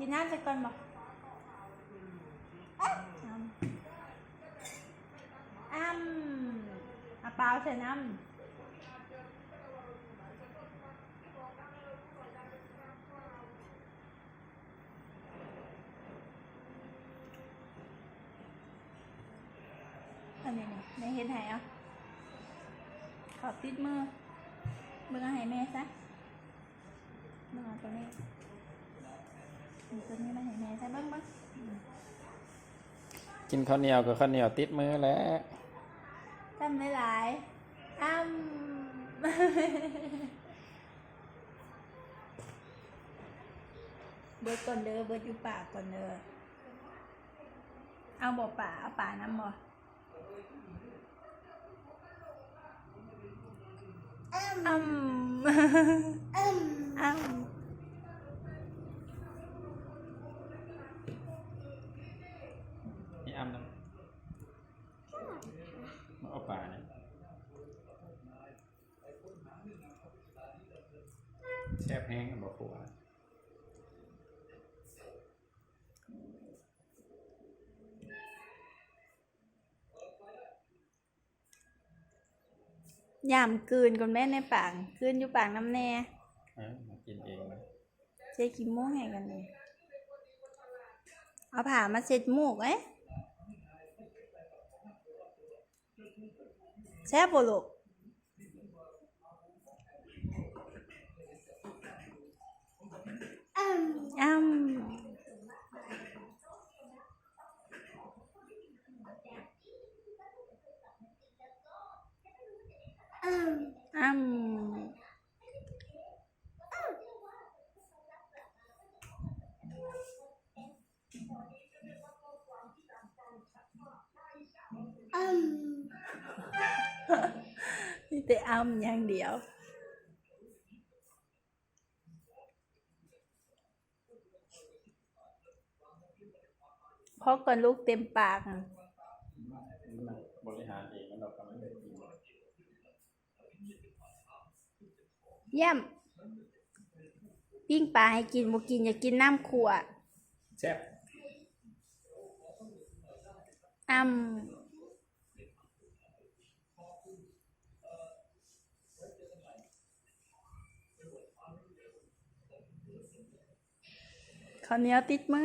ກິນນ້ຳຊະກ່ອນບໍ? ອ້ຳ ອ້ຳ ອາປາວໃສ່ນ້ຳ. ອັນນີ້ນີ້ ແມ່ເຮັດໃຫ້ ເອົາ ເຂົ້າຕິດມື ເບິ່ງເອົາໃຫ້ແມ່ຊະ ເບິ່ງເອົາຕົວນີ້ ເອົາຕົວນີ້ມາໃຫ້ແມ່ຊະ ເບິ່ງ ເບິ່ງ ອືມ ກິນເຂົ້າໜຽວກໍເຂົ້າໜຽວຕິດມືແຫຼະ ຄຳຫຼາຍໆ ອ້ຳ. ເບິດກ່ອນເດີ ເບິດຢູ່ປາກກ່ອນເດີ. ເອົາບໍ່ປາ? ເອົາປານຳບໍ່? ອ້ຳ ອ້ຳ ອ້ຳ ນີ້ອ້ຳນຳ ມາເອົາປານີ້. ແຊບແຮງ ບໍ່ຄົວ ຍາມກືນກ່ອນແມ່ນໃນປາກ ກືນຢູ່ປາກນຳແດ່. ເອີ ມາກິນເອງນະ ໃສ່ຂີ້ມູກໃຫ້ກັນເອງ. ເອົາຜ້າມາເຊັດມູກເອີຍ. ແຊບບໍ່ລູກ? ອ້ຳ ອ້ຳ ອ້ຳ. ອ້ຳ ມີແຕ່ອ້ຳຢ່າງດຽວ. ພໍກ່ອນລູກ ເຕັມປາກ. ມັນບໍລິຫານເອງ ມັນດອກກຳລັງໄດ້ກິນ. ຢ້ຽມ ປີ້ງປາໃຫ້ກິນ ບໍ່ກິນ ຢາກກິນນ້ຳຂົ້ວ. ແຊບ ອ້ຳ ເຂົ້າໜຽວຕິດມື.